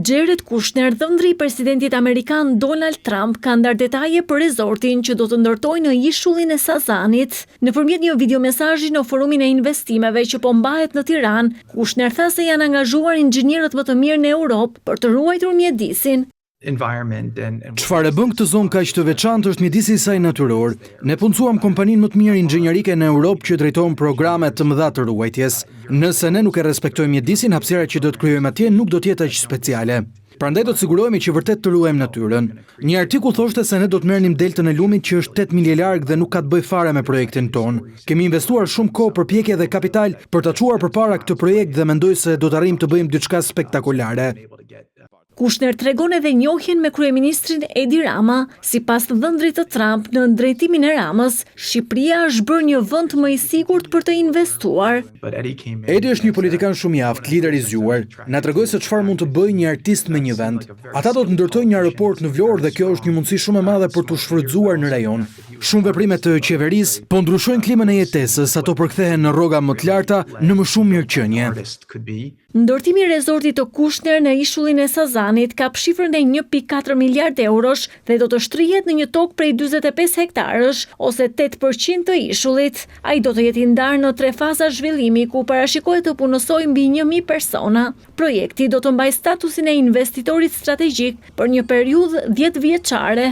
Jared Kushner, dhëndri i presidentit amerikan Donald Trump, ka ndarë detaje për rezortin që do të ndërtojë në ishullin e Sazanit. Nëpërmjet një videomesazhi në forumin e investimeve që po mbahet në Tiranë, Kushner tha se janë angazhuar inxhinierët më të mirë në Europë për të ruajtur mjedisin. Çfarë e bën këtë zonë kaq të veçantë është mjedisi i saj natyror. Ne punësuam kompaninë më të mirë inxhinierike në Europë që drejton programe të mëdha të ruajtjes. Nëse ne nuk e respektojmë mjedisin, hapësira që do të krijojmë atje nuk do të jetë aq speciale. Prandaj do të sigurohemi që vërtet të ruajmë natyrën. Një artikull thoshte se ne do të merrnim deltën e lumit që është 8 milje larg dhe nuk ka të bëjë fare me projektin tonë. Kemi investuar shumë kohë, përpjekje dhe kapital për ta çuar përpara këtë projekt dhe mendoj se do të arrijmë të bëjmë diçka spektakolare. Kushner tregon edhe njohjen me kryeministrin Edi Rama. Sipas dhëndrit të Trump, në drejtimin e Ramës, Shqipëria është bërë një vend më i sigurt për të investuar. Edi është një politikan shumë i aftë, lider i zgjuar. Na tregoi se çfarë mund të bëjë një artist me një vend. Ata do të ndërtojnë një aeroport në Vlorë dhe kjo është një mundësi shumë e madhe për t'u shfrytëzuar në rajon. Shumë veprime të qeverisë po ndryshojnë klimën e jetesës, ato përkthehen në rroga më të larta, në më shumë mirëqenie. Ndërtimi i rezortit të Kushner në ishullin e Sazanit kap shifrën e 1.4 miliard eurosh dhe do të shtrihet në një tokë prej 45 hektarësh ose 8% të ishullit. Ai do të jetë i ndarë në tre faza zhvillimi ku parashikohet të punësojë mbi 1000 persona. Projekti do të mbajë statusin e investitorit strategjik për një periudhë 10 vjeçare.